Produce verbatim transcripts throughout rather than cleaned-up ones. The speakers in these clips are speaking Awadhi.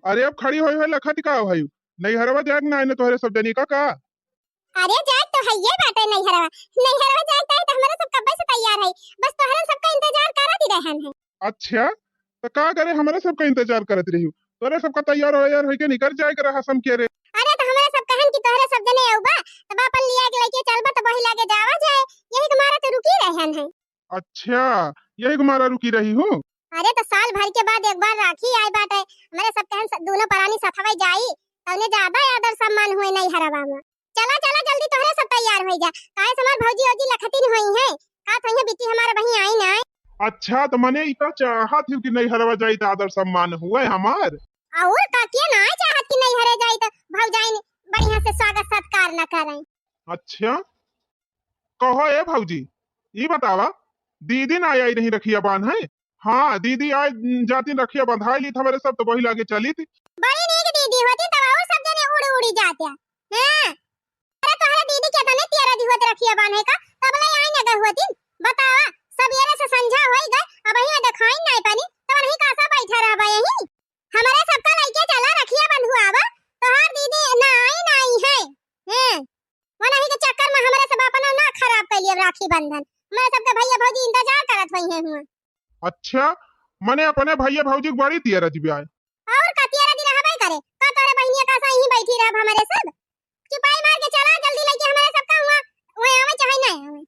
अरे अब खड़ी होई होई लखत का भई, नैहरवा जाए के ना आइने तोहरे सब जनी का, का? अरे जाए तो हइये बाटे नैहरवा, नैहरवा जाए के तो हमरे सब कब्बे से तैयार है, बस तोहरे सबका इंतजार करत ही रहन है। अच्छा, तो का करे हमरे सबका इंतजार करत रही? तोहरे सबका तैयार हो यार होई के निकल जाए के रहा सम के रे। अरे तो हमरे सब कहन कि तोहरे सब जने अउबा, तब अपन लिया के लेके चलबा तो वही लागे जावा जाए, यही के मारा तो रुकी रहन है। अच्छा, यही के मारा रुकी रही हूँ। अरे तो साल भर के बाद एक बार राखी आए बाटे, हमरे सब कहन स-, दोनों परानी सथवे जाई, तौने ज्यादा आदर सम्मान हुए नैहरवा में। चला चला जल्दी तोहरे सब तैयार होई जा, काहे से हमार भौजी औजी लखतिन होई है, का तो ये बिट्टी हमारे वहीं आई ना। अच्छा, तो मने ई का चाहत हिउ कि नैहरवा जाई त आदर सम्मान हुए हमार? और का के ना चाहत कि नैहरे जाई त भौजाइन बढ़िया से स्वागत सत्कार न करें। अच्छा, कहो ए भौजी, ई बतावा, दीदी ना आई रही रखिया बांधे? हाँ, दीदी आए जातिन रखिया बंधाई लीत हमरे सब, तो वही लागे चलित। बड़ी नीक दीदी होती, तब और सब जने उड़ी उड़ी जाते। हाँ, अरे तोहरे दीदी के तने तेरह दी होत रखिया बांधे का, तब ले आई न गए होती। बतावा, सबेरे से संझा होई गए, अबहीं देखाई नाई पानी, तब नहीं कासा बैठा रहबा यहीं? हमरे सबका लइके चला रखिया बंधुआवा, तोहार दीदी ना आई, ना आई है। हैं, वो नहीं के चक्कर में हमरे सब अपना ना खराब कर लिया राखी बंधन। हमरे सबके भैया भौजी इंतजार करत होई हैं हुआ। अच्छा, मने अपने भैया भौजी के बड़ी तियरा जिबे आए। और का तियरा दिन रहबे करे, का तोरे बहिनिया का सा यहीं बैठी रहब हमरे सब? चुपाई मार के चला जल्दी लइके हमरे सबका हुआ, वहीं आवे चाहे ना आवे।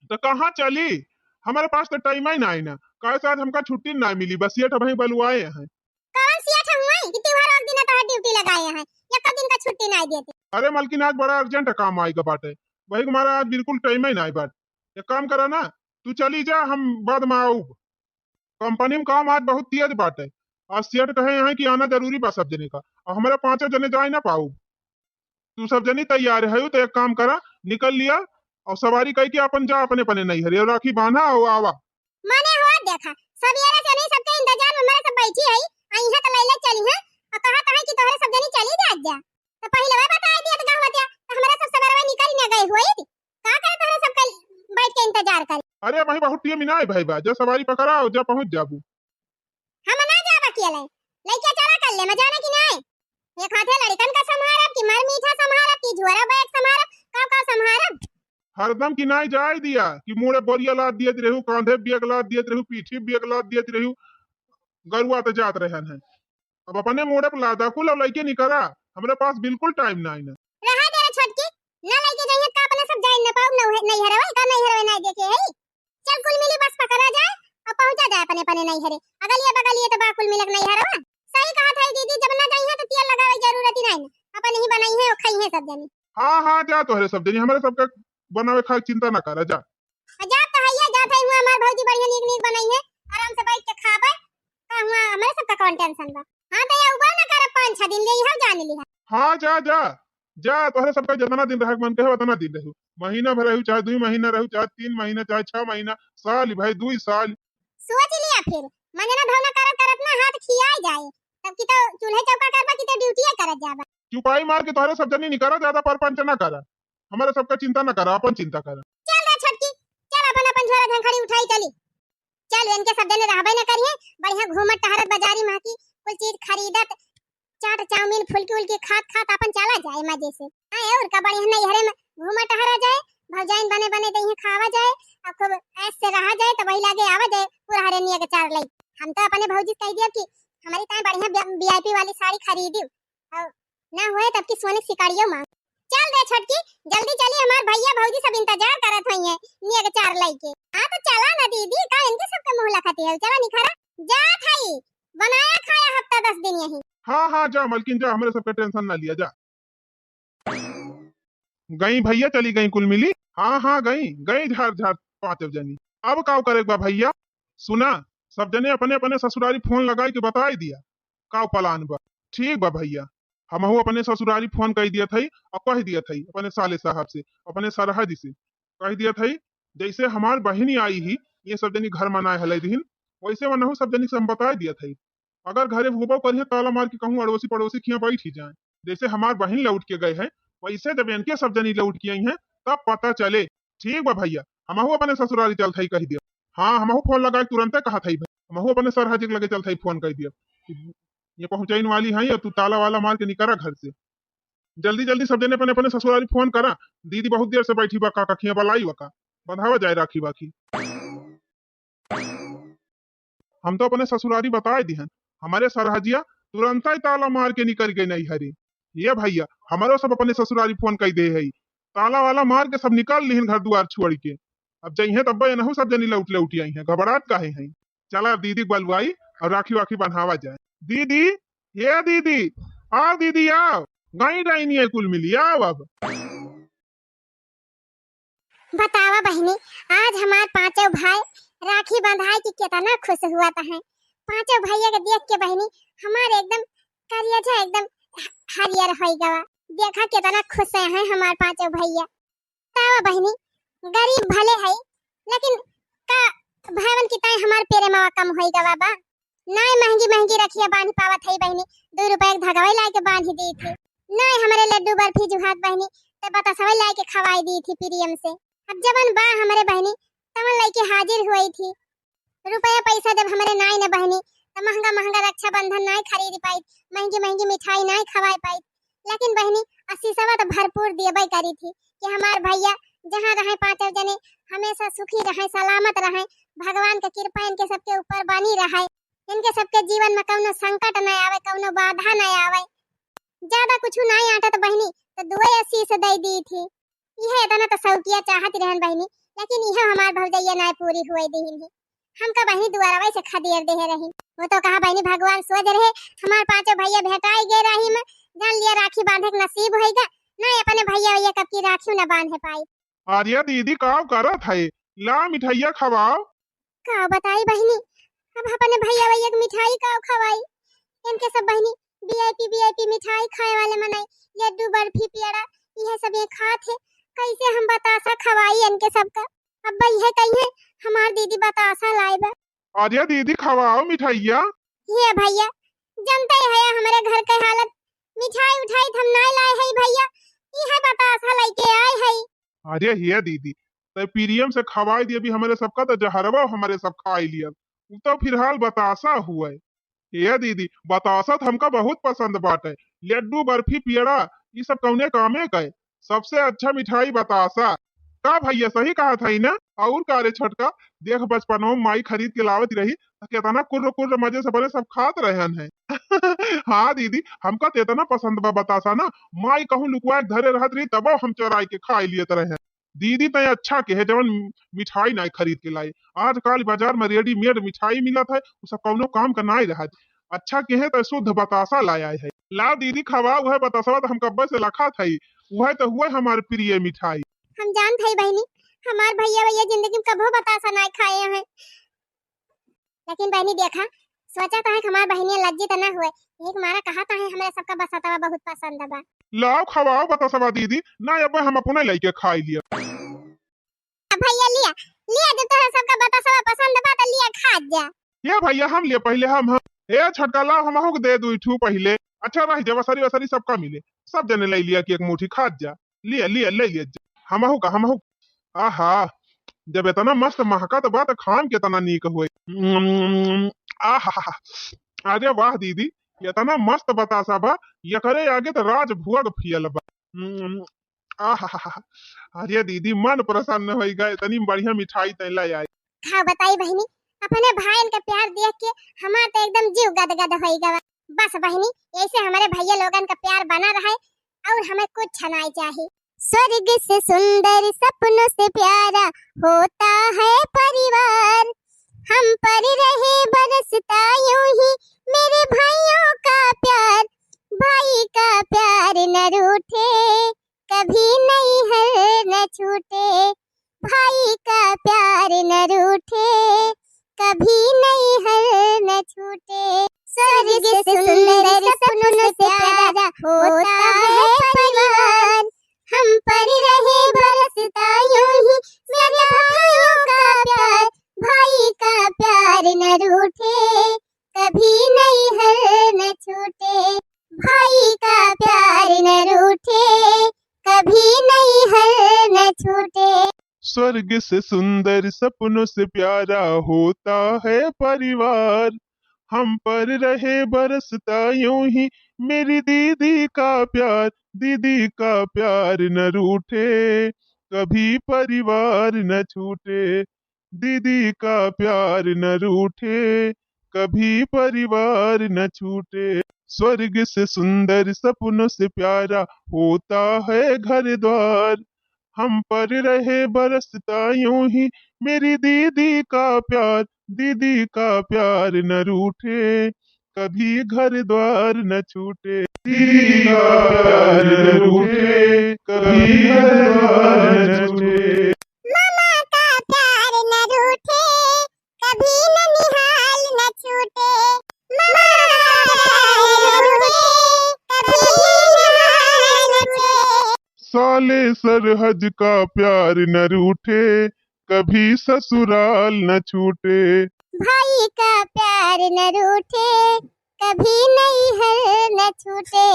तो कहाँ चली? हमारे पास तो टाइम ही ना आई ना, काहे से आज हमका छुट्टी ना मिली, बस ये ठबही बलुआए हैं। कौन सी अच्छा हुआ है कि त्योहार वाले दिन तोहर ड्यूटी लगाए हैं, एक दिन का छुट्टी ना देते। अरे मलकिन, आज बड़ा अर्जेंट काम आएगा बाटे, वही हमारा आज बिल्कुल टाइम ही ना आई बाटे। एक काम करा ना, तू चली जा, हम बाद में आऊब। कंपनी में काम आज बहुत तेज बाटे। आज सेठ कहे हैं कि आना जरूरी बा सब जने का, और हमारा पांचों जने जाए ना पाऊब। तू सब जनी तैयार है तो एक काम करा, निकल लिया और सवारी कई के अपन जा अपने अपने नैहरे, और राखी बांधा और आवा। माने हो देखा, सवेरे से नहीं सबके इंतजार में हमारे सब बैठी है, आ इहाँ तो लैले चली है, और कहा तो है कि तोहरे सब जनी चली जात जा। तो पहिले वह बताए दिया तो गाँव बतिया, तो हमारे सब सवेरे वह निकल न गए हुए थी। का करे तोहरे सब कल बैठ के इंतजार करे? अरे भाई, बहुत टीम ना है भाई बा, जब सवारी पकड़ा और जब पहुँच जाबू। हम ना जाब अकेले, लइके चला कर ले, मजा ना कि नाय? एक हाथे लड़कन का संभारब, कि मर मीठा संभारब, कि झोरा बैग संभारब, का का संभारब? हरदम कि नाय जाए दिया, कि मुड़े बोरिया लाद दियत रहू, कांधे बैग लाद दियत रहू, पीठी बैग लाद दियत रहू, गरुआ तो जात रहन है। अब अपने मुड़े पर लादा कुल और लइके निकरा, हमरे पास बिल्कुल टाइम नाय ना। रहा दे रे छोटकी, ना लइके जाइए का अपने सब जाए न पाऊ, न नैहरवा का नैहरवा ना देखे है। चल कुल मिली बस पकड़ा जाए और पहुंचा जाए अपने अपने नैहरे। अगलिए बगलिए तो बा कुल मिलक नैहरवा। सही कहा था दीदी, जब ना जाइए तो तेल लगावे जरूरत ही नहीं, अपन ही बनाई है और खाई है सब जने। हाँ हाँ, जा तोहरे सब जने, हमारे सबका बनावे खाए चिंता ना करा, जा। आ जात तो हइया, जात है हुआ हमार भौजी बढ़िया नीक नीक बनाई है, आराम से बैठ के खाबे। का हुआ हमारे सबका कौन टेंशन बा? हाँ तो ये उबा ना कर, पाँच छह दिन ले हम जान लिहा। हाँ जा जा जा, तोहरे सबका जितना दिन रहे मन कहे उतना दिन रहू, महीना भर रहू, चाहे दुई महीना रहू, चाहे तीन महीना, चाहे छह महीना, साल भाई, दुई साल। सोच लिया फिर, मंगना भवना करत करत ना हाथ खियाए जाए, तब की तो चूल्हे चौका करबा की तो ड्यूटी करत जाबा। चुपाई मार के तोहरे सब जनी निकरा, ज्यादा परपंच ना करा, हमारे सबका चिंता ना करा, अपन चिंता करा। चल रे छोटकी, चल अपन अपन झोरा झंखड़ी उठाई चली। चल इनके सब जने रहबे न करिए, बढ़िया घूमत टहरत बाजारी में की कुल चीज खरीदत, चाट चाउमीन फुलकी उलकी खात खात अपन चला जाए मजे से। हाँ, और का बढ़िया नैहरे में घूमा टहरा जाए, भौजाइन बने बने दइहे खावा जाए, और खूब ऐश से रहा जाए, तो वही लागे आवा जाए पूरा हरेनिया के चार लई। हम तो अपने भौजी से कह दिया कि हमारी ताई बढ़िया वी आई पी वाली साड़ी खरीदी, और ना होए तब की सोने की सिकड़ियो मांग। चल रे छोटकी, जल्दी चली, हमार भैया भौजी सब इंतजार करत होइहे निया के चार लइके। हाँ तो चला ना दीदी, का इनके सबके मुँह लखती है, चला निखरा। जा थाई, बनाया खाया हफ्ता दस दिन यही। हाँ हाँ जा मलकिन जा, हमरे सबके टेंशन ना लिया जा। गई भैया, चली गई कुल मिली। हाँ हाँ गई गई झार झार पाँच जनी। अब काव करे बा भैया? सुना, सब जने अपने अपने ससुरारी फोन लगाई के बताई दिया काव प्लान बा। ठीक बा भैया, हमहू अपने ससुरारी फोन कई दिया थई और कह दिया थई अपने साले साहब से, अपने सरहज से कह दिया थई, जैसे हमार बहिनी आई ही, ये सब जनी घर मनाए हले दिहिन, वैसे वनहू सब जनी से हम बताए दिया थई। अगर घरे हुबो करिहे ताला मार के कहूँ अड़ोसी पड़ोसी खिया बैठ ही जाए, जैसे हमार बहिन लौट के गए हैं, वैसे जब इनके सब जनी लौट के आई हैं तब पता चले। ठीक बा भैया, हमहू अपने ससुरारी चल थई कह दिया। हाँ, हमहू फोन लगा के तुरंते कहा थई भाई, हमहू अपने सरहज के लगे चल थई फोन कह दिया। ये पहुँचइन वाली हैं, अब तू ताला वाला मार के निकरा घर से। जल्दी जल्दी सब जने अपने अपने ससुरारी फोन करा। दीदी बहुत देर से बैठी बा, का कखिया बलाई बा का, बंधावा जाए राखी बाखी। हम तो अपने ससुरारी बताए दिहन, हमरे सरहजिया तुरंतइ ताला मार के निकल गए नैहरे। ये भइया, हमरो सब अपने ससुरारी फोन कइ दे हई, ताला वाला मार के सब निकल लिहिन घर दुआर छोड़ के। अब जइहें तब्बे एनहू सब जनी लौट लौट अइहें, घबरात काहे हैं? चला अब दीदी के बलवाई अउर राखी वाखी बंधावा जाए। दीदी, ये दीदी, आओ दीदी आओ, गई डाइनी है कुल मिली, आओ अब। बतावा बहिनी, आज हमार पांचों भाई राखी बंधाए के केतना खुश हुआ त हैं। पांचों भइया के देख के बहिनी, हमार एकदम करिया एकदम हरियर होइ गवा। देखा केतना खुश हैं हमार पांचों भइया। बतावा बहिनी, गरीब भले है, लेकिन का भावन की ताई हमार पेरे मावा कम होइ गवा बा? नाय महंगी महंगी रखिया बांध पावत है बहिनी, दो रुपया के धगवई लाए के बांध दी थी। नाय हमरे लड्डू बर्फी जुहात बहिनी, त बतासवई लाए के खवाई दी थी प्रियम से। अब जवन बा हमरे बहिनी, तवन लइके हाजिर हुई थी। रुपया पैसा जब हमरे नाय न बहिनी, त महंगा महंगा रक्षाबंधन नाय खरीद पाई, महंगी महंगी मिठाई नाय खवाए पाई। लेकिन बहिनी, आशीषवा त भरपूर देबे करी थी कि हमार भइया जहाँ रहे पांचों जने हमेशा सुखी रहे, सलामत रहे, भगवान के कृपा इनके सबके ऊपर बनी रहे, इनके सबके जीवन में कौनो संकट न आवे, कौनो बाधा न आवे। ज्यादा कुछ नाय आटत बहिनी, त दुए आशीष दे दी थी। इहे इतना त सौकिया चाहत रहन बहिनी, लेकिन इहे हमार भौजैया नाय पूरी हुए दिहिन ही। हमका बहिनी दुआरवा से खदेर देहे रही। वो तो कहा बहिनी भगवान सोच रहे, हमार पांचों भइया भेटाई गए रही में, जान लिया राखी बांधे के नसीब होइगा, नाय अपने भइया वइया कब की राखी न बांधे पाई। अरे दीदी, काव करत है? ला मिठाइया खवाओ। का बताई बहिनी, अब अपने भइया वइया के मिठाई काव खवाई? इनके सब बहिनी VIP VIP मिठाई खाए वाले मनई, लड्डू बर्फी पेड़ा, इहे सब ये खात है। कैसे हम बतासा खवाई इनके सबका? अब इहे कहिए हमार दीदी बतासा लाए बा। अरे दीदी, खवाओ मिठाइया। ये भइया, जनते है हमरे घर के हालत, मिठाई उठाई त हम नाय लाए है भइया, इहे बतासा लइके आए है। अरे हे दीदी, तै प्रियम से खवाई दिए भी हमरे सबका, त जहरवा हमरे सब खाई लिया, उ तो फिलहाल बतासा हुए। हे दीदी, बतासा त हमका बहुत पसंद बाटे, लड्डू बर्फी पेड़ा ई सब कौने कामे का है? सबसे अच्छा मिठाई बतासा। का भइया, सही कहत हई ना? अउर का रे छोटका, देख बचपनवा में माई खरीद के लावत रही, त केतना कुर्र कुर्र मजे से बने सब खात रहन है। हाँ दीदी, हमका त एतना पसंद बा बतासा ना, माई कहूँ लुकवा के धरे रहत रही तबो हम चोराई के खाई लियत रहे। दीदी तय अच्छा के है जवन मिठाई नाय खरीद के लाई, आजकल बाजार में readymade मिठाई मिलत है, उ सब कौनो काम का नाय रहत। अच्छा के है त शुद्ध बतासा लाए आए है। ला दीदी खवाओ, उहे बतासवा त हम कब्बे से लखात हई, उहे त हुए हमार प्रिय मिठाई। हम जानत हई बहिनी, हमार भइया वइया जिंदगी में कबो बतासा नाय खाए हैं। लेकिन बहिनी देखा, सोचा त है कि हमार बहिनिया लज्जित ना हुए, एक मारा कहा त है हमरे सबका बतासवा बहुत पसंद बा। लाओ खवाओ बतासवा दीदी, ना अब हम अपने लइके खाई लिया। अब भइया लिया, लिया, जब तोहरा सबका बतासवा पसंद बा त लिया खा जा। ये भइया हम लिए पहिले, हम, हम। ए छोटका लाओ, हमहू के दे दुई ठू पहिले। अच्छा रह जा, वसरी वसरी सबका मिले, सब जने ले लिया कि एक मुट्ठी खात जा। लिया, लिया, ले लिया जा। हमहू का, हमहू। आहा, जब एतना मस्त महकत बा त खाम केतना नीक होई। उम्म, आहा, अरे वाह दीदी, एतना मस्त बतासा बा, एकरे आगे त राज भोग फेल बा। उम्म, आहा, अरे दीदी, मन प्रसन्न होई गए, इतनी बढ़िया मिठाई तैं ले आई। का बताई बहिनी, अपने भाईन के प्यार देख के हमार त एकदम जीव गदगद होई गवा। बस बहिनी, ऐसे हमरे भइया लोगन का प्यार बना रहे अउर हमें कुछ नाय चाही। स्वर्ग से सुंदर सपनों से प्यारा होता है परिवार। हम पर रहे बरसता यूं ही मेरे भाइयों का प्यार। भाई का प्यार न रूठे, कभी नैहर न छूटे। भाई का प्यार न रूठे, कभी नैहर न छूटे। स्वर्ग से सुंदर सपनों से प्यारा होता है परिवार। हम पर रहे बरसता यूं ही मेरे भाइयों का प्यार। भाई का प्यार न रूठे, कभी नैहर न छूटे। भाई का प्यार न रूठे, कभी नैहर न छूटे। स्वर्ग से सुंदर सपनों से प्यारा होता है परिवार। हम पर रहे बरसता यूं ही मेरी दीदी का प्यार, दीदी का प्यार न रूठे, कभी परिवार न छूटे। दीदी का प्यार न रूठे, कभी परिवार न छूटे। स्वर्ग से सुंदर सपनों से प्यारा होता है घर द्वार। हम पर रहे बरसता यूं ही मेरी दीदी का प्यार, दीदी का प्यार न रूठे, कभी घर द्वार न छूटे। दीदी का प्यार न रूठे, कभी घर द्वार न छूटे। मामा का प्यार न रूठे, कभी ननिहाल न छूटे। मामा का प्यार न रूठे, कभी ननिहाल न छूटे। साले सरहज का प्यार न रूठे, कभी ससुराल न छूटे। भाई का प्यार न रूठे, कभी नैहर न छूटे।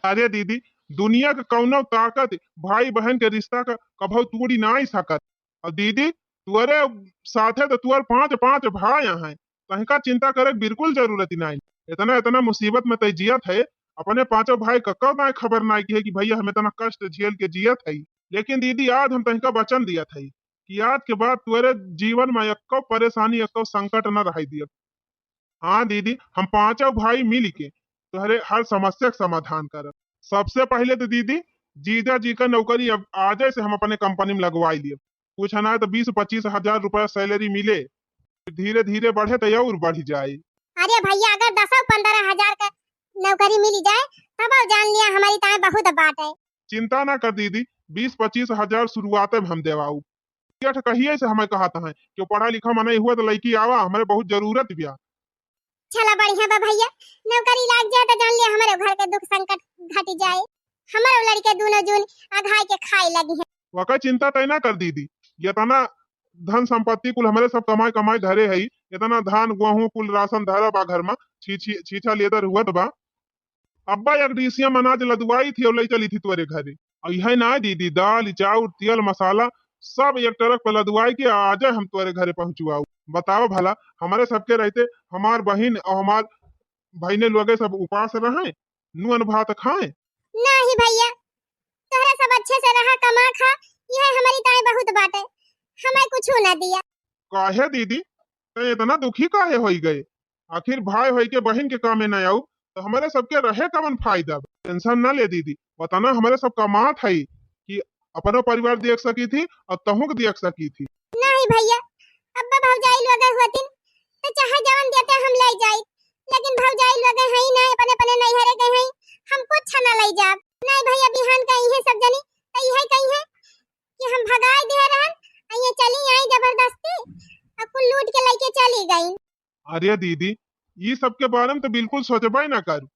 अरे दीदी, दुनिया के कौनो ताकत भाई बहन के रिश्ता का कभौ तोड़ी नाई सकत। और दीदी, तुअरे साथे तो तुअर पांच, पांच भाई हैं, तहका चिंता करे के बिल्कुल जरूरत ही नाई। इतना, इतना मुसीबत में तै जियत है, अपने पांचों भाई का कब नाई खबर नाई की है कि भैया हम इतना कष्ट झेल के जियत है। लेकिन दीदी, आज हम तहका वचन दियत है कि आज के बाद तुअरे जीवन में एको परेशानी, एको संकट न रह दियब। हाँ दीदी, हम पांचों भाई मिल के तोहरे हर समस्या के समाधान करब। सबसे पहले तो दीदी, जीजा जी का नौकरी अब आजे से हम अपने कंपनी में लगवाई लियब। कुछ ना तो बीस पच्चीस हजार रुपया सैलरी मिले, धीरे धीरे बढ़े तो और बढ़ जाए। अरे भैया, अगर दसो पन्द्रह हजार का नौकरी मिल जाए, तब जान लिया हमारी ताए बहुत बात है। चिंता ना कर दीदी, बीस पच्चीस हजार शुरुआते में हम देवाऊ। सेठ कहिए से हमें कहत हैं कि पढ़ा लिखा मनई हुआ तो लड़की आवा, हमारे बहुत जरूरत बिया। चला बढ़िया बा भैया, नौकरी लाग जाए तो जान लिया हमारे घर के दुख संकट घट जाए, हमारे लड़के दोनों जून अघाई के खाए लगी हैं। वका चिंता तय ना कर दीदी, इतना धन संपत्ति कुल हमारे सब कमाई कमाई धरे है, इतना धान गेहूं कुल राशन धरा बा घर में, छी, छी, छीछा लेदर हुआ तो बा। अब्बा एक डीसीएम अनाज लदवाई थी और ले चली थी तोरे घरे। और यह ना दीदी, दाल, चाउर, तेल, मसाला सब एक ट्रक पर लदवाई के आजे हम तोरे घरे पहुँचवाऊ। बताओ भला, हमारे सबके रहते हमार बहिन और हमार बहिने लोगे सब उपास रहे, नून भात खाए। नहीं भैया, तोहरा सब अच्छे से रहा, कमा खा, यह हमारी ताई बहुत बाटे, हमें कुछ ना दिया। काहे दीदी, तै इतना दुखी काहे होई गए? आखिर भाई होई के बहिन के कामे ना आऊ, तो हमारे सबके रहे कवन फायदा बा? टेंशन ना ले दीदी, वतना हमारे सब कमात है कि अपनो परिवार देख सकी थी और तहूँ के देख सकी थी। नहीं भैया, अब्बा भौजाई लोग होतिन तो चाहे जवन देते हम ले जाई, लेकिन भौजाई लोग हैं ही नहीं, अपने अपने नैहरे गए हैं, हम कुछ ना ले जाब। नहीं भैया, बिहान का इहे सब जनी तो इहे कही है कि हम भगाई दिए रहन, आ ये चली आई जबरदस्ती, आ कुल लूट के लेके चली गई। अरे दीदी, ई सब के बारे में तो बिल्कुल सोचबे ना करू।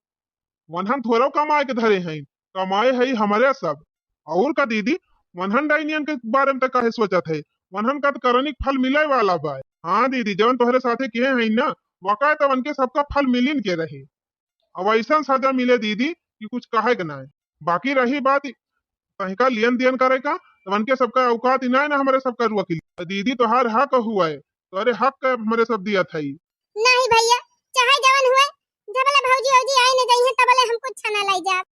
वनहन थोड़ो कमाए के धरे हैं, कमाए है हमारे सब। और का दीदी, वनहन डाइनियन के बारे में तो काहे सोचत है? वनहन का तो करनी के फल मिले वाला बा। हाँ दीदी, जवन तोहरे साथे किहे हैं ना, वका तो उनके सबका फल मिलिन के रहे। अब ऐसन सजा मिले दीदी कि कुछ कहे के नाय। बाकी रही बात तहिका लियन दियन करे का, तो उनके सबका औकात ही नाय ना हमारे सबका रुआ के लिए। दीदी तोहार हक हुआ है, तोहरे हक के हमारे सब दिया था। नहीं भैया, चाहे जवन हुए, जबले भौजी औजी आई न जइहे तबले हम कुछ ना लाई जाब।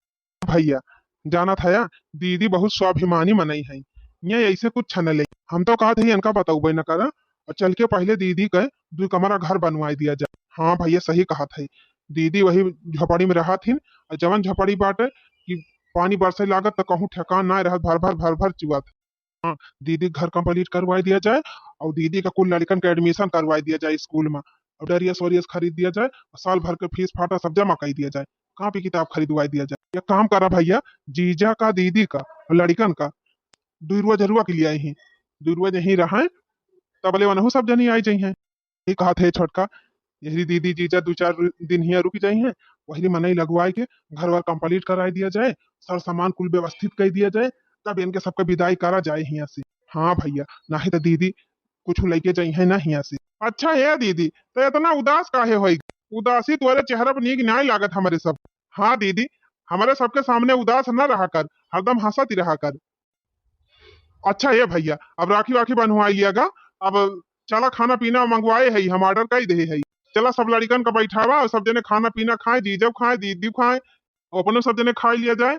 भैया, जानत हया, दीदी बहुत स्वाभिमानी मनई है, ये ऐसे कुछ छन ले। हम तो कहत है इनका बतौबे न करा, और चल के पहले दीदी के दू कमरा घर बनवाई दिया जाए। हाँ भैया, सही कहत है, दीदी वही झोपड़ी में रहत हिन, और जवन झोपड़ी बाटे कि पानी बरसे लागत तो कहूँ ठेकान ना रहत, भर भर भर भर चुआत। हाँ, दीदी घर complete करवाई दिया जाए और दीदी का कुल लड़कन के admission करवाई दिया जाए स्कूल में, और dress वरियस खरीद दिया जाए और साल भर के फीस फाटा सब जमा कर दिया जाए, कॉपी किताब खरीदवाई दिया जाए। एक काम करा भैया, जीजा का, दीदी का और लड़कन का दुई रुआ जरुआ के लिए आई हैं, दुई रुआ यहीं रहें, तबले वनहु सब जनी आई जाई हैं। यही कहत है छोटका, यही दीदी जीजा दू चार रु-, दिन हियाँ रुक जाई हैं, वही मनई लगवाए के घर वर complete कराई दिया जाए, सर सामान कुल व्यवस्थित कर दिया जाए, तब इनके सबके विदाई करा जाए हियाँ से। हाँ भैया, नहीं तो दीदी कुछ लेके जाई है ना हियाँ से। अच्छा हे दीदी, तो इतना उदास काहे होई? उदासी तोरे चेहरा पर नीक नाय लागत हमारे सब। हाँ दीदी, हमारे सबके सामने उदास न रहा कर, हरदम हंसत ही रहा कर। अच्छा हे भैया, अब राखी वाखी बंधवाई लिया गा, अब चला खाना पीना मंगवाए है, हम order कर दे है। चला, सब लड़िकन का बैठावा और सब जने खाना पीना खाए, जीजब खाए, दीदी खाए, अपने सब जने खाई लिया जाए।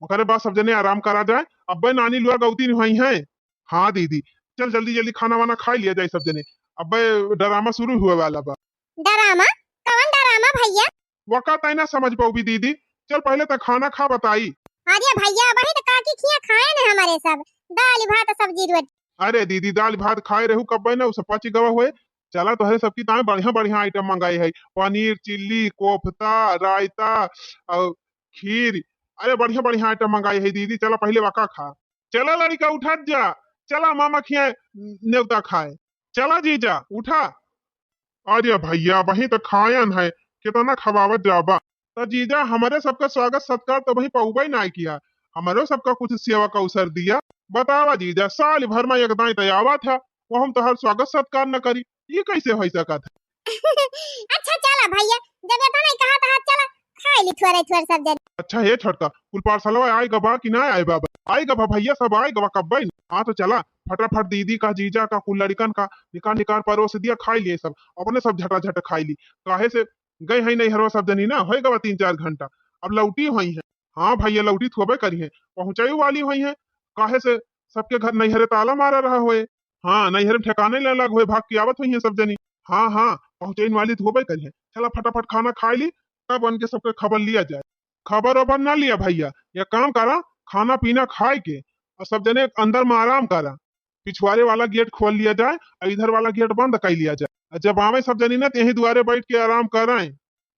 ओकरे बाद सब जने आराम करा जाए। अब्बे नानी लुआ गौती नहीं हुई हैं। हाँ दीदी, चल जल्दी जल्दी खाना वाना खाई लिया जाए सब जने। अब्बे ड्रामा शुरू हुए वाला बा। ड्रामा? कवन ड्रामा भैया? वका तय ना समझ पउबी दीदी। चल पहले त खाना खा बताई। अरे भैया, अबही त काकी खिया खाए न हमारे सब, दाल भात सब्जी रोटी। अरे दीदी, दाल भात खाए रहू कब्बे न, उ सब पच गवा होए। चला तोहरे सबकी ताए बढ़िया बढ़िया आइटम मंगाई है, पनीर चिल्ली, कोफ्ता, रायता और खीर। अरे बढ़िया बढ़िया आइटम मंगाई है दीदी, चला पहले वका खा। चला लड़िका उठत जा, चला मामा खिया नेवता खाए। चला जीजा उठा। अरे भैया, अबही त खायन है, कितना खवावत जाबा। त जीजा, हमरे सबका स्वागत सत्कार त अबही पउबे नाय किया, हमरो सबका कुछ सेवा का अवसर दिया। बतावा जीजा, साल भर में एक दाई त आवत है, वो हम तोहर स्वागत सत्कार न करी, ये कैसे हो सकत है? अच्छा चला भैया, जब इतना ही कहा था, चला खाई ली थोड़े थोड़े सब जने। अच्छा हे छोटका, कुल पार्सलवा आए गबा कि ना आए बाबा? आए गबा भैया, सब आए गबा कब्बे न। हाँ तो चला फटाफट दीदी का, जीजा का, कुल लड़िकन का निकार निकार परोस दिया, खाई लिए सब, अपने सब झटा झट खाई ली। काहे से गए हैं नैहरवा सब जनी ना, होए गवा तीन चार घंटा, अब लौटी हुई हैं। हाँ भैया, लौटी थोबे करी हैं, पहुँचाई वाली हुई हैं। काहे से सबके घर नैहरे ताला मारा रहा होए। हाँ, नैहरे में ठिकाने न लग होए, भाग के आवत हुई हैं सब जनी। हाँ हाँ, पहुँचाइन वाली थोबे करी हैं। चला फटाफट खाना खाई ली, तब उनके सबके खबर लिया जाए। खबर ओबर ना लिया भैया, एक काम करा, खाना पीना खाए के और सब जने अंदर में आराम करा। पिछुआरे वाला गेट खोल लिया जाए और इधर वाला गेट बंद कर लिया जाए। और जब आवे सब जनी ना, तो यहीं दुआरे बैठ के आराम कराएं।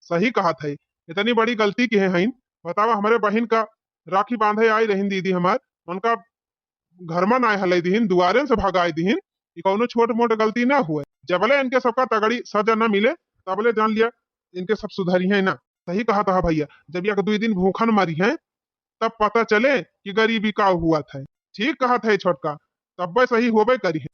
सही कहत है, इतनी बड़ी गलती किहे हईन। बतावा, हमरे बहिन का राखी बांधे आई रहीन दीदी हमार, उनका घर में ना हलाई दीहिन, दुआरे से भगाई दीहिन। ये कौनो छोट मोट गलती ना हुए। जबले इनके सबका तगड़ी सजा ना मिले, तबले जान लिया इनके सब सुधरी हैं ना। सही कहत है भैया, जब एक दुई दिन भूखन मरी हैं, तब पता चले कि गरीबी का हुआ था। ठीक कहत है छोटका, तब्बे सही होबे करी है।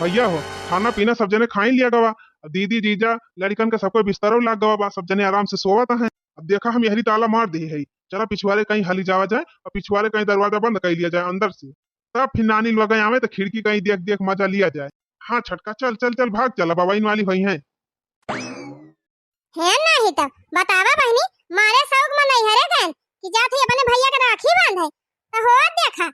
भैया हो, खाना पीना सब जने खाई लिया गवा। दीदी, जीजा, लड़िकन के सबको बिस्तरौ लाग गवा बा, सब जने आराम से सोवत हैं। अब देखा, हम यहरी ताला मार दे है। चला पिछुआरे कहीं हली जावा जाए और पिछुआरे कहीं दरवाजा बंद कर लिया जाए अंदर से। तब फिर नानी लोग आवे तो खिड़की कहीं देख देख मजा लिया जाए। हाँ छोटका, चल चल चल, भाग चला, बवाइन वाली हुई हैं। है नाही त बतावा बहिनी, मारे शौक में नैहरे गएन कि जात ही अपने भैया के राखी बांधे। त होत देखा,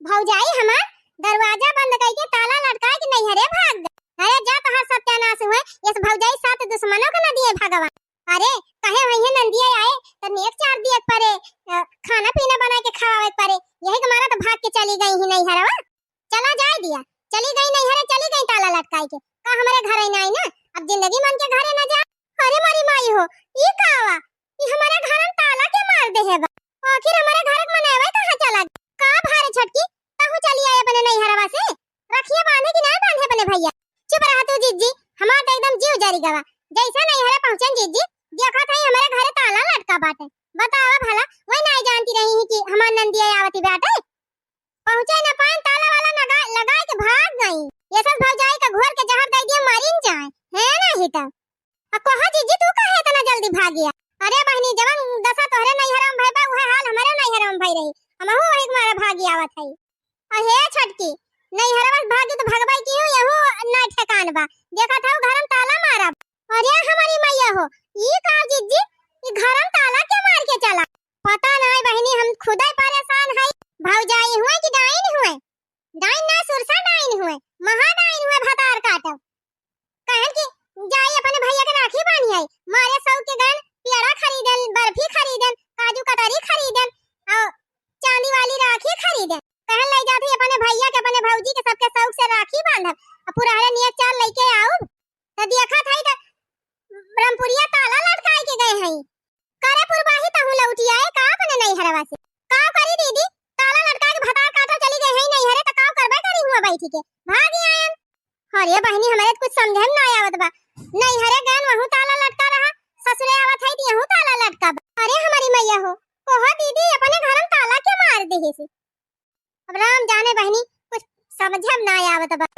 भौजाई हमार दरवाजा बंद करके ताला लटकाए के नैहरे भाग गए। अरे जा तहार सत्यानाश हुए, यस भौजाई सात दुश्मनों के न दिए भगवान। अरे कहे वही नंदिया आए त नेक चार दिए के परे, अ, खाना पीना बना के खवावे के परे, यही के मारा त भाग के चली गई ही नैहरवा। चला जाए दिया, चली गई नैहरे, चली गई ताला लटकाई के। का हमारे घर ही ना आई ना, अब जिंदगी मन के घरे ना जा। अरे मारी माई हो, ई का आवा, ई हमारे घर में ताला के मार दे है बा। आखिर हमारे घर के मनैवे कहाँ चला गए? का भारे छोटकी, तहू चली आई अपने नैहरवा से? रखिए बांधे कि ना बांधे अपने भैया? चुप रहा तू जिज्जी, हमार तो एकदम जीव जरी गवा। जैसे नैहरे पहुँचन जिज्जी, देखा था हमारे घरे ताला लटका बाटे। बतावा भला, वही नहीं जानती रही कि हमार नंदिया आवती बाटे। पहुँचे न पाइन, ताला वाला लगा, लगाए के भाग गई। ये सब भौजाई का घोर के जहर दे दिया, मरिन जाए, है नहीं तो। आ कहा जीजी, तू काहे इतना जल्दी भाग गया? अरे बहनी, जवन दशा तोहरे नैहर में भई बा, उहे हाल हमारे नैहर में भई रही। हमहू वही के मारे भागी आवत हई। अहे छोटकी, नैहर में भागी तो भगबाई की हूँ, यहू ना ठेकान बा। देखत हऊ घर में ताला मारब। अरे हमारी मैया हो, ई का जीजी, ई घर में ताला के मार के चला? पता नहीं बहिनी, हम खुदे परेशान हई। भौजाई हुए कि डाइन हुए? डाइन ना, सुरसा डाइन हुए, महा डाइन हुए, भतार काटो। कहन कि जाई अपने भैया के राखी बांधी आई, मारे सौ के गन पेड़ा खरीदन, बर्फी खरीदन, काजू कतरी खरीदन, और चांदी वाली राखी खरीदन। कहन ले जात ही अपने भैया के, अपने भौजी के, सबके शौक से राखी बांधब, और पुरहरे नियत चाल लेके आउब। त देखत हई त रमपुरिया ताला लटकाए के गए हई। करे पुरबाही तहु लौटी आए का अपने नैहरवा से? का करी दीदी, ताला लटकाए के भतार काटो चली गए हई नैहरे, त का करबे करी हुआ बैठी के? भागी आयन। अरे बहिनी, हमरे त कुछ समझे में ना आवत बा। नैहरे गए वहू ताला लटका रहा, ससुरे आवत हई त यहू ताला लटका बा। अरे हमारी मैया हो, कोहो दीदी अपने घर में ताला के मार दे से। अब राम जाने बहिनी, कुछ समझे में ना आवत बा।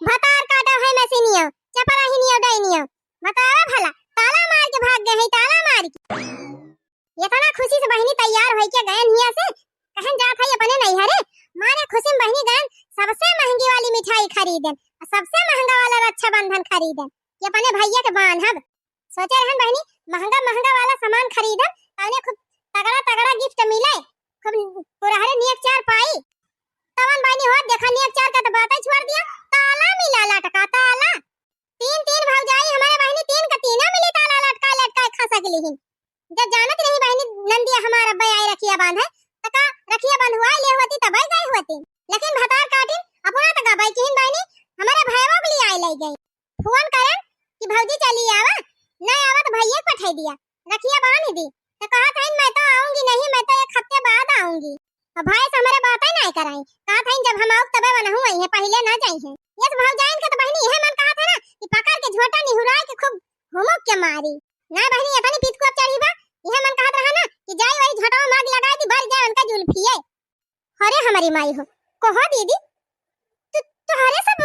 भतार काटा है मसीनिया, चपराहिनिया, डाइनिया। बतावा भला, ताला मार के भाग गए हैं, ताला मार के। इतना खुशी से बहिनी तैयार होई के गए हिया से, कहन जात है अपने नैहरे, मारे खुशी में बहिनी गए सबसे महंगी वाली मिठाई खरीदन, सबसे महंगा वाला रक्षाबंधन खरीदन, कि अपने भैया के बांधब। सोचे रहन बहिनी, महंगा महंगा वाला सामान खरीदब, तउने खूब तगड़ा तगड़ा gift मिले, खूब पुरहरे नेक चार पाई। तवन बहिनी हो, देखा नेक चार का तो बात ही छोड़ दिया, ताला मिला लटका, ताला। तीन तीन भौजाई हमारे बहिनी, तीन का तीना मिली ताला लटका लटका खसक लिहिन। जब जानत रही बहिनी नंदिया हमार अब्बे आई रखिया बांधे, त का रखिया बंधवाई ले होती तबे गई होती। लेकिन भतार काटिन अपना त गबई किहिन बहिनी, हमारे भैया के लिए आई ले गई। फोन करन कि भौजी चली आवा, नहीं आवा तो भैया के पठाई दिया, रखिया बांध दी। तो कहा था, मैं तो आऊंगी नहीं, मैं तो एक हफ्ते बाद आऊंगी। अब भाई से हमारे बातें नहीं कराई, कहा था जब हम आउब तबे वनहु आई है, पहले ना जाई है। यस भौजाइन के तो बहिनी यह मन कहा था ना कि पकड़ के झोटा निहुराए के खूब हुमुक के मारी। ना बहिनी, इतनी पीत को अब चढ़ी बा, यह मन कहत रहा ना कि जाई वही झोटवा माग लगाई दी, भर जाए उनका जुल्फिए। अरे हमारी माई हो, कहो दीदी, तू, तोहरे सब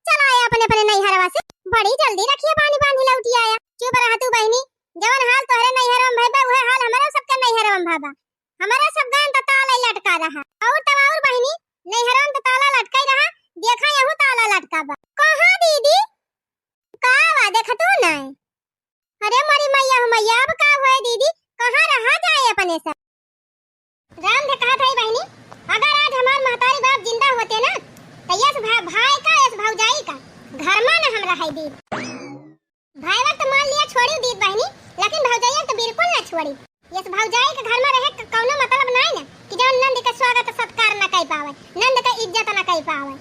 चला आया अपने, अपने नैहरवा से, बड़ी जल्दी रखिया बांधी बांधी लौटी आया। चुप रह तू बहिनी, जवन हाल तोहरे नैहरवा में भइबा, उहे हाल हमरे सबके नैहरवा में भइबा। हमरे सब गयन त ताला लटका रहा। और तब और बहिनी, नैहरवा में त ताला लटका ही रहा, देखा यहू ताला लटका बा। कहाँ दीदी? का बा, देखा तू नहीं? अरे मोरी मैया हो मैया, अब का होए दीदी, कहाँ रहा जाए अपने सब? राम दे कहा था बहिनी, अगर आज हमार महतारी बाप जिंदा होते ना, तो यस भा-, भाई का, यस भौजाई का घर में ना हम रहाई दीदी। भाईवा तो मान लिया छोड़ी दीदी बहिनी, लेकिन भौजाइया तो बिल्कुल ना छोड़ी। यस भौजाई के घर में रहे क-, कौनो मतलब नाई ना कि जौन नंद के स्वागत सत्कार ना कर पावे, नंद के इज्जत ना कर पावे।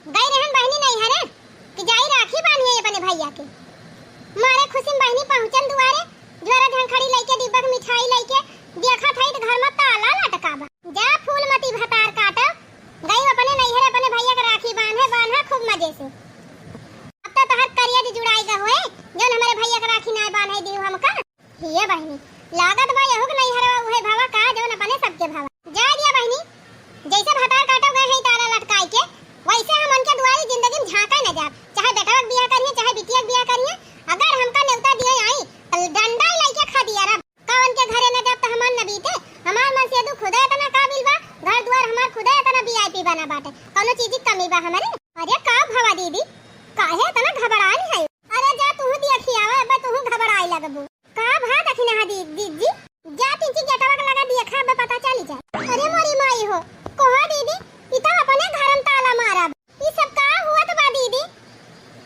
गई रहन बहिनी नैहरे कि जाई राखी बांधी अपने भैया के। मारे खुशी में बहिनी पहुँचन दुआरे, झोरा झंखड़ी लइके, डिब्बा के मिठाई लइके, देखत हई त घर में ताला लटका बा। जा फूलमती भतार काट, गई अपने नैहरे अपने भैया के राखी बांधे, बांधा खूब मजे से। अब तो तोहर करिया जी जुड़ाई गा होए, जौन हमारे भैया के राखी नाय बांधे दियो हमका। हिये बहिनी, लागत बा यहू के नैहरवा उहे भवा का जौन अपने सबके भवा। जाए दिया बहिनी, जैसे भतार काटो गए हैं ताला लटकाई के, वैसे हम उनके दुआरी जिंदगी में झांका न जाब। चाहे बेटवा के बियाह करिए, चाहे बिटिया के बियाह करिए, अगर हमका नेवता दिए आई, तो डंडा ही लइके खा दिया रब। का उनके घरे न जाब तो हमार न बीते? हमार मनसेधू खुदे इतना काबिल बा, घर दुआर हमार खुदे इतना VIP बना बाटे, कौनो चीज की कमी बा हमारे? अरे का भवा दीदी, काहे इतना घबरानी है? अरे जा तू देखी आवा, अब तू घबराए लगबू। का भा दखिनहा दी-, दीदी? जा पिंकी गेटवा के लगा दिया, खा बे पता चली जा। अरे मोरी माई हो, कोहा दीदी, ई तो अपने घर में ताला मारब। ई सब का हुआ तो बा दीदी?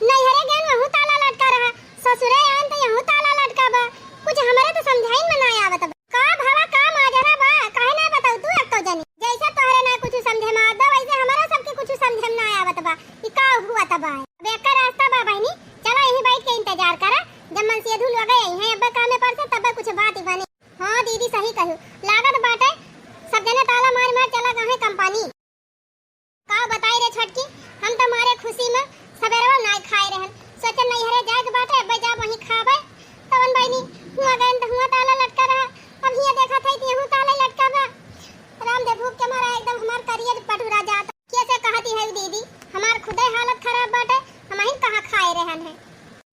नैहरे गन वहू ताला लटका रहा, ससुरे आन तो यहू ताला लटका बा। कुछ हमरे तो समझाइन में ना आवत बा। का भवा का माजरा बा, काहे ना बताऊ तू एक तो जनी? जैसे तोहरे ना कुछ समझे में आवत बा, वैसे हमरा सबके कुछ समझे में ना आवत बा। ई का हुआ तो बा? अब एक रास्ता बा बहिनी, चला यहीं बैठ के इंतजार करा, जब मनसेधू लोग आई हैं अब्बे कामे पर से तब कुछ बात ही बनी। हाँ दीदी, सही कहू, लागत बाटे सब जने ताला मार मार चला गए कंपनी। का बताई रे छोटकी, हम तो मारे खुशी में सबेरवा नाय खाए रहन, सोचन नैहरे जाए के बाटे, अब्बे जाब वहीं खाबे। तवन बहिनी, हुआ गए तो हुआ ताला लटका रहा, अब हिया देखा था कि यहू ताला लटका बा। राम दे, भूख के मारा एकदम हमार करियर पटुरा जात। कैसे कहती है दीदी, हमार खुदे हालत खराब बाटे, हम ही कहाँ खाए रहन है।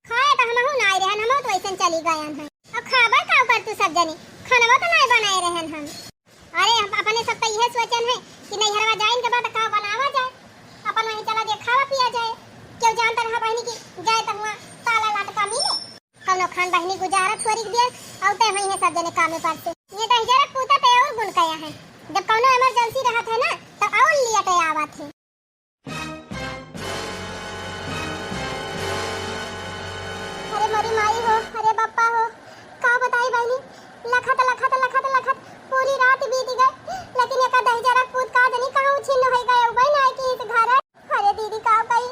खाए तो हमहू ना आए रहन, हमहू तो वैसन चली गयन हैं। अब खाबे का कर तू सब जनी, खानवा तो नाय बनाए रहन हम। अरे हम अपने सब तो यह सोचन है कि नैहरवा जाइन के बाद का बनावा जाए, अपन वहीं चला जे खावा पिया जाए। क्यों जानता रहा बहिनी कि जाए तो हुआ ताला लटका मिले। कौनो खान बहिनी गुजारा थोड़ी दिया, और ते वहीं है सब जने कामे पर से। ये तो जरा पूता ते और गुण कया है, जब कौनो emergency रहत है ना तो और लिया ते आवत है। अरे मोरी माई हो, अरे बप्पा हो, का बताई बहिनी, लखत, लखत, लखत, लखत पूरी रात बीत गए, लेकिन एक दहिजरा पूत का जनी कहाँ उछिन्न होई गए, उबई ना आए कि इस घर। अरे दीदी, का कही,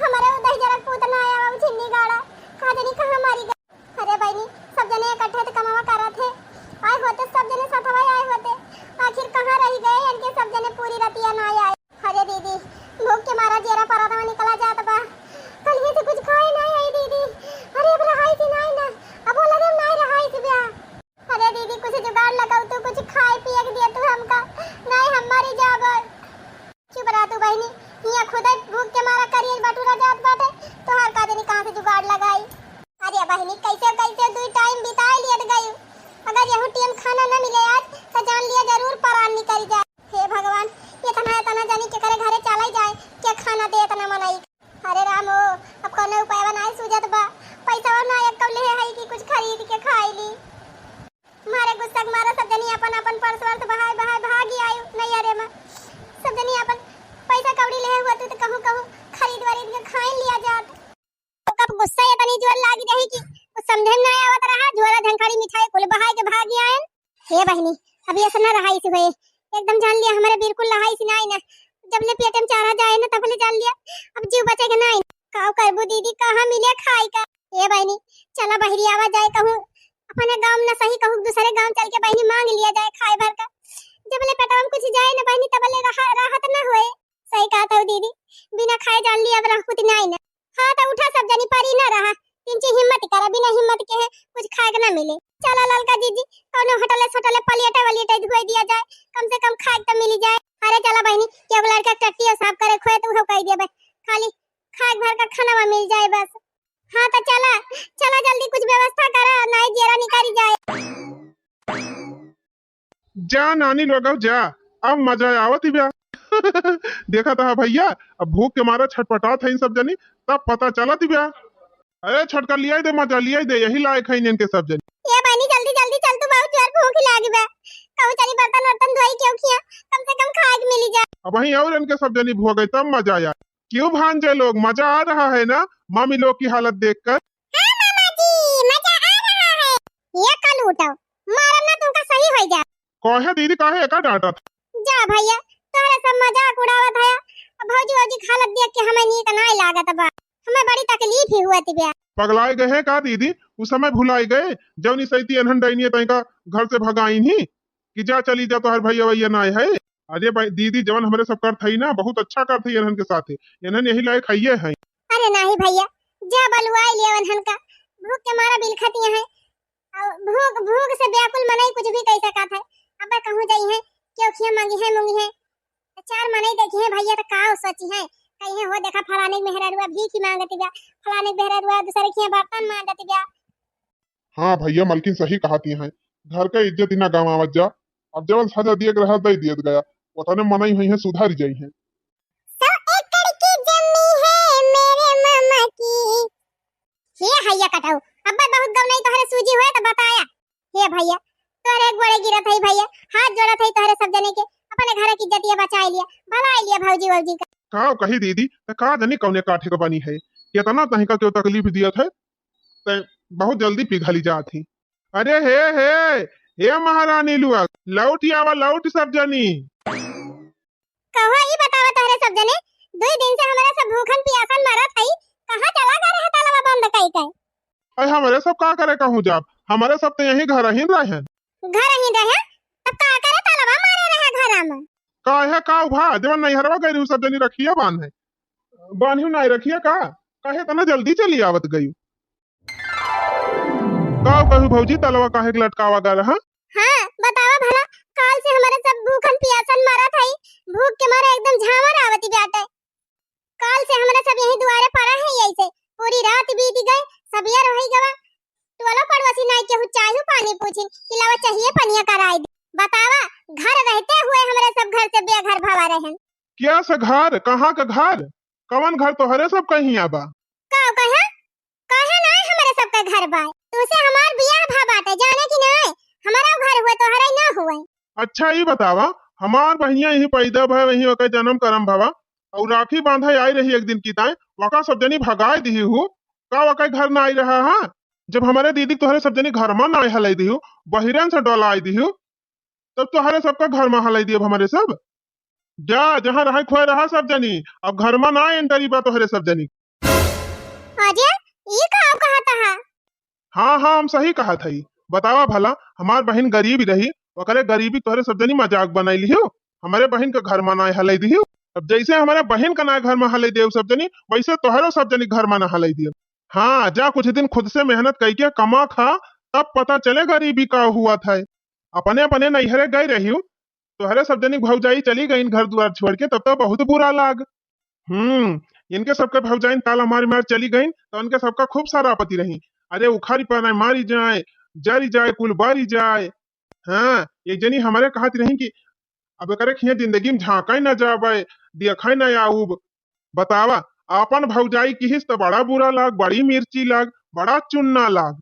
हमारे उ दहिजरा पूत ना आया, उ छिन्नी गाड़ा, का जनी कहाँ मरी गए। अरे बहिनी, सब जने इकट्ठे तो कमावा करत है, आए होते सब जने साथवा आए होते, आखिर कहाँ रह गए इनके सब जने पूरी रतिया ना आए। अरे दीदी, भूख के मारा जेरा परातवा निकला जात बा, कल से कुछ खाए ना आई दीदी। अरे अब रहाई थी ना, अब वो लगे ना रहाई थी ब्या। अरे दीदी, कुछ जुगाड़ लगाओ तू, कुछ खाए पिए के दिया तू हमका, नहीं हम मरी जाब। चुप रह तू बहिनी, हियाँ खुदे भूख के मारा करिए बटुरा जात बाटे, तोहार का जनी कहाँ से जुगाड़ लगाई। अरे बहिनी, कैसे कैसे दुई टाइम बिताए लियत गई, अगर यहू टाइम खाना न मिले आज, तो जान लिया जरूर परान निकल जाए। हे भगवान, इतना इतना जनी के करे घरे चला जाए, गुस्सा इतनी जोर लागी रही कि कुछ समझे में ना आवत रहा। झोला झंखाड़ी मिठाई कुल बहाय के भागी आयन। हे बहिनी, अब ये सब ना रहाई से होए, एकदम जान लिया हमरे बिल्कुल रहाई से ना आई ना। जब ले पेट में चारा जाए ना तब ले जान लिया अब जीव बचे के ना आई। का करबू दीदी, कहाँ मिले खाए का? ए बहिनी, चला बहरी आवा जाए कहूँ, अपने गाँव में ना सही कहूँ दूसरे गाँव चल के बहिनी मांग लिया जाए खाए भर का। जब ले पेटवा में कुछ जाए ना बहिनी तब ले रहा, राहत ना होए। सही कहत हऊ दीदी, बिना खाए जान लिया अब रह कुछ ना आई ना। हाँ, तो उठा सब जनी, परी ना रहा। तिनची हिम्मत करा, बिना हिम्मत के है, कुछ खाए के ना मिले। चला ललका जीजी, कौनो होटले सोटले पलियटे वलियटे धोए दिया जाए, कम से कम खाए के तो मिली जाए। अरे चला बहिनी, केहू लड़का के टट्टी और साफ करे खोए तो उहो कह दिया बस, खाली खाए भर का खाना मिल जाए बस। हाँ, तो चला, चला जल्दी कुछ व्यवस्था करा, नहीं जेरा निकारी जाए। जा नानी लोगव जा, अब मजा आवत ही बा। देखा था भैया, अब भूख के मारा छटपटात है इन सब जनी, तब पता चलत ही बा। अरे छोटका, लियाई दे मजा, लियाई दे, यही लायक है इनके सब जनी। ए बहिनी, जल्दी जल्दी चल, तू बहुत जोर भूख लागी बा। कहूँ चली बर्तन वर्तन धोई केहू खिया, कम से कम खाए के मिली जाए। अब वहीं और इनके सब जनी भोगे तब मजा आया। क्यों भांजे लोग, मजा आ रहा है ना मामी लोग की हालत देखकर? हाँ मामा जी, मजा आ रहा है। ये कल उठाओ, मारब ना तुमका सही होई जा। काहे दीदी, काहे एका डांटत? जा भैया, तोहरे सब मजाक उड़ावत है। अब भौजी, भौजी के हालत देख के हमें नीक नाय लागत बा, हमें बड़ी तकलीफ ही हुआ थी बा। पगलाए गए हैं का दीदी? उस समय भुलाए गए जौन ई सैती एनहन डैनिया तैका घर से भगाइन ही कि जा चली जा, तोहर भैया वैया नाय है। अरे भाई दीदी, जवन हमरे सब करत हई ना, बहुत अच्छा करत हई एनहन के साथे। एनहन यही लायक हइये हैं। अरे नाही भैया, जा बलुआई लिया एनहन का। भूख के मारा बिलखतिया हैं। और भूख, भूख से व्याकुल मनई कुछ भी कह सकत है। अब कहूँ जाई हैं, केहू खिया मांगी है, मूंगी है। तो चार मनई देखी हैं भैया, तो का सोची हैं? कही हैं, "हो देखा, फलाने के मेहरारुआ भीख ही मांगत बा, फलाने के मेहरारुआ दूसरे खिया बर्तन मांजत बा।" हाँ भैया, मलकिन सही कहती हैं, घर का इज्जत ही ना गंवावत जा। अब जवन सजा दिए के रहा, दे दिए गया, ओतने मनई हुई हैं, सुधार जाई हैं। सौ एकड़ की जमीन है मेरे मामा की। हे हैया कटऊ, अब्बा बहुत गौ नहीं तोहरे सूझी हुए तो बताया। हे भैया, तोहरे गोड़े गिरत है भैया, हाथ जोड़त है तोहरे सब जने के, अपने घर की इज्जतिया बचाए लिया, भलाई लिया भौजी वौजी का। का कही दीदी, त का जानी कौने काठे के बनी है, कितना तहिका क्यों तकलीफ दियत है, ते बहुत जल्दी पिघली जात ही। अरे हे, हे, हे महारानी लुआ, लौट आवा, लौट सब जनी। कहो, ई बतावा तोहरे सब जने, दुई दिन से हमारे सब भूखन पियासन मरत हई, कहाँ चला गए रहे तालवा बंद कई के? अरे हमारे सब का करे कहूँ जाब, हमारे सब तो यही घर ही रहे। घर ही रहे? तब का करे तालवा मारे रहे घर में? का है का भा, जवन नैहरवा गई रहू सब जनी रखिया बांधे, बांधियो नहीं रखिया का? काहे इतना जल्दी चली आवत गई? का कहू भौजी, तलवा काहे के लटकावा गा रहा? हाँ, बतावा भला, काल से हमारे सब भूखन पियासन मरत हई, भूख के मारे एकदम झांवर आवती बाटे। काल से हमारे सब यही दुआरे पड़ा है, यही से पूरी रात बीत गए, सबियर होई गवा। टोला पड़ोसी नाई केहू चाहू पानी पूछिन कि लावा चाहिए पनिया कराई दे। बतावा, घर रहते हुए हमारे सब घर से बेघर भवा रहन। क्या से घर? कहाँ का घर? कवन घर तोहरे सब कहीं आबा? का कहे? काहे नाय हमरे सबके घर बाय? तुसे हमार बियाह भा बाटे, जाने कि नाय? हमारा घर हुए, तोहरे ना हुए। अच्छा, ई बतावा, हमार बहिनिया यहीं पैदा भय, वहीं ओकर जन्म करम भवा, और राखी बांधे आई रही एक दिन की ताय, वका सब जनी भगाए दिही हु, का वका घर ना आई रहा हा? जब हमारे दीदी तोहरे सब जनी घर में ना हलाई दिहु, बहिरन से डोलाई दिहु, तब तोहरे सबका घर में हलाई दियब हमारे सब। जा, जहाँ रहे खोए रहा सब जनी, अब घर में ना एंटरी बा तोहरे सब जनी। अजय, ई का कहत हा? हाँ, हाँ, हम सही कहत हई। बतावा भला, हमार बहिन गरीब रही, ओकरे गरीबी तोहरे सब जनी मजाक बनाई लिहो, हमरे बहिन के घर में ना हलाई दिहो। अब जैसे हमरे बहिन का ना घर में हलाई देव सब जनी, वैसे तोहरो सब जनी घर में ना हलाई दियो। हाँ, जा कुछ दिन खुद से मेहनत कई के कमा खा, तब पता चले गरीबी का हुआ था। अपने अपने नैहरे गए रही, तोहरे सब जनी भौजाई चली गईन घर दुआर छोड़ के, तब तो बहुत बुरा लाग। हम्म, इनके सबके भौजाइन ताला मार मार चली गईन, तो उनके सबका खूब सारा आपत्ति रही। अरे उखारी पाना मारी जाए, जरी जाए, कुल बारी जाए। हाँ, एक जनी हमारे कहत रही कि अब एकरे खिया जिंदगी में झांका ही ना जाबे, देखा ही ना आऊब। बतावा, आपन भौजाई किहिस त बड़ा बुरा लाग, बड़ी मिर्ची लाग, बड़ा चुन्ना लाग।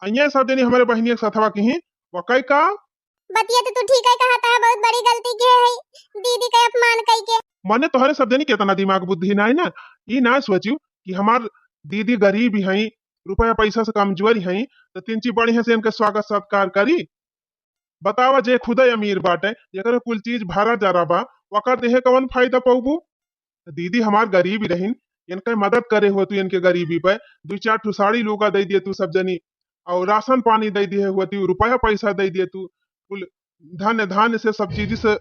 अइये सब जनी हमरे बहिनिया के सथवा किही, वकई का? बतिया तो तू ठीक है कहत है, बहुत बड़ी गलती के है, दीदी के अपमान कई के। मने तोहरे सब जनी के इतना दिमाग बुद्धि ना है ना, ई ना सोचियो कि हमार दीदी गरीब ही हई, रुपया पैसा से कमजोर ही हई, तो तीन चीज बढ़िया से इनके स्वागत सत्कार करी। बतावा, जे खुदे अमीर बाटे, जेकरे कुल चीज भरा जरा बा, ओकर देहे कवन फायदा पउबू? दीदी हमार गरीब ही रहिन, इनके मदद करे हो तू, इनके गरीबी पे दुई चार ठो साड़ी लुगा दे दिए तू सब जनी, और राशन पानी दे दिए हो तू, रुपया पैसा दे दिए तू, कुल धन धान्य से सब चीज से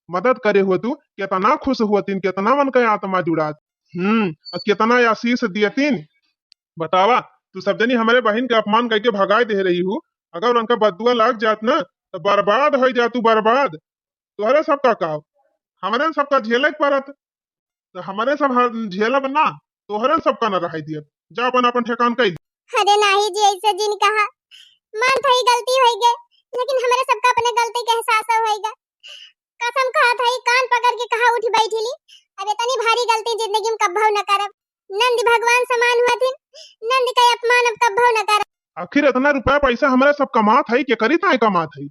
मदद करे हो तू, कितना खुश होतिन, कितना मन के आत्मा जुड़ात। हम्म, और कितना आशीष दियतिन। बतावा, तू सब जनी हमरे बहिन के अपमान करके भगाए दे रही हूँ, अगर उनका बदुआ लाग जात ना, तो बर्बाद हो जा तू, बर्बाद। तोहरे सबका काव, हमरे सबका झेले के पड़त, तो हमरे सब हर झेलब ना, तोहरे सबका ना रहाई दियब। जा अपन, अपन ठेकान कइल। अरे नाही जी, ऐसे जिन कहा, मान थई गलती होई गए, लेकिन हमरे सबका अपने गलती के एहसास होई गए। कसम खात हई, कान पकड़ के कहा उठ बैठिली, अब इतनी भारी गलती जिंदगी में कब्बो न करब। नंद भगवान समान हुआ थिन, नंद का अपमान अब कब्बो न करब। आखिर इतना रुपया पैसा हमरा सब कमात हई, के करी ताई कमात हई?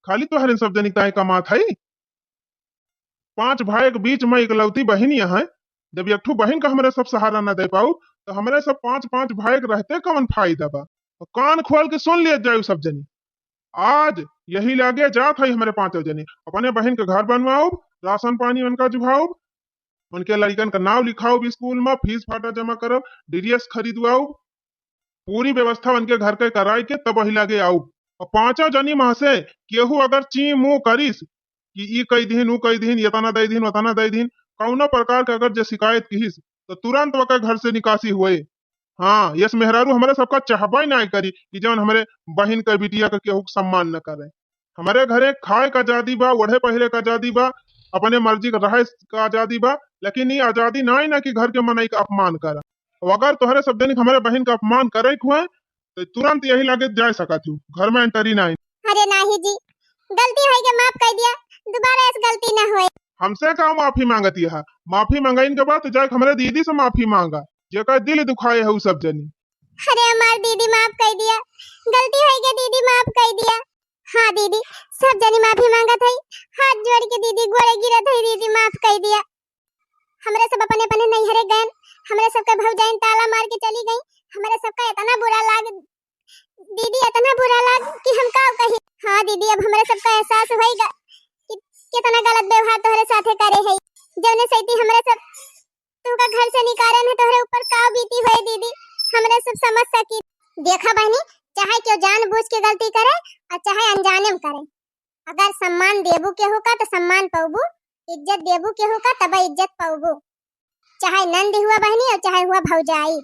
खाली तोहरे सब जनी ताई कमात हई? पांच भाई के बीच में इकलौती बहिन यहाँ है, जब एक ठो बहिन का हमरे सब सहारा न दे पाऊ, तो हमरे सब पांच, पांच भाई के रहते कवन फायदा बा? तो कान खोल के सुन लिया जाए सब जनी। आज यही लागे जात है हमरे पांचों जनी, अपने बहिन के घर बनवाउब, राशन पानी उनका जुभाउब, उनके लड़िकन का नाव लिखाउब स्कूल में, फीस फाटा जमा करब, ड्रेस खरीदवाउब, पूरी व्यवस्था उनके घर के कराई के तब वही लागे आउब। और पांचों जनी में से केहू अगर ची मुंह करिस कि ई कई दिन, ऊ कई दिन, इतना दे दिन, उतना दे दिन, कौनो प्रकार के अगर जे शिकायत किहिस, तो तुरंत ओकर घर से निकासी हुए। हाँ, यस मेहरारू हमरे सबका चाहबे नाई करी कि जौन हमरे बहिन के बिटिया के केहू के सम्मान न करे। हमरे घरे खाए का आजादी बा, ओढ़े पहिरे का आजादी बा, अपने मर्जी के रहे का आजादी बा, लेकिन ई आजादी नाई ना कि घर के मनई का अपमान करा। और अगर तोहरे सब जनी हमरे बहिन का अपमान करे के हुए, तो तुरंत यही लागे जा सकत हूँ, घर में एंट्री नाई। अरे नाही जी, गलती होई के माफ कर दिया, दोबारा ऐसी गलती ना होए। हमसे का माफी मांगत यह? माफी मंगाइन के बाद तो जाके हमरे दीदी से माफी मांगा, जेकर दिल दुखाए है उ सब जनी। अरे हमार दीदी माफ कर दिया, गलती होई के दीदी माफ कर दिया। हाँ दीदी, सब जनी माफी मांगत है, हाथ जोड़ के दीदी गोड़े गिरत है, दीदी माफ कर दिया। हमरे सब अपने अपने नैहरे गएन, हमरे सबके भौजाइन ताला मार के चली गई। हमरे सबका इतना बुरा लाग, दीदी इतना बुरा लाग कि हम का कही। हाँ दीदी, अब हमरे सबका एहसास होइगा कि कितना गलत व्यवहार तोहरे साथे करे है, जौने सैती हमरे सब तुमका घर से निकाले में तोहरे ऊपर का बीती होए दीदी, हमरे सब समझ सकी। देखा बहनी, चाहे केहू जानबूझ के गलती करे और चाहे अनजाने में करे, अगर सम्मान देबू केहू का तो सम्मान पौबू, इज्जत देबू केहू का तब इज्जत पौबू। चाहे नंद हुआ बहनी और चाहे हुआ भौजाई,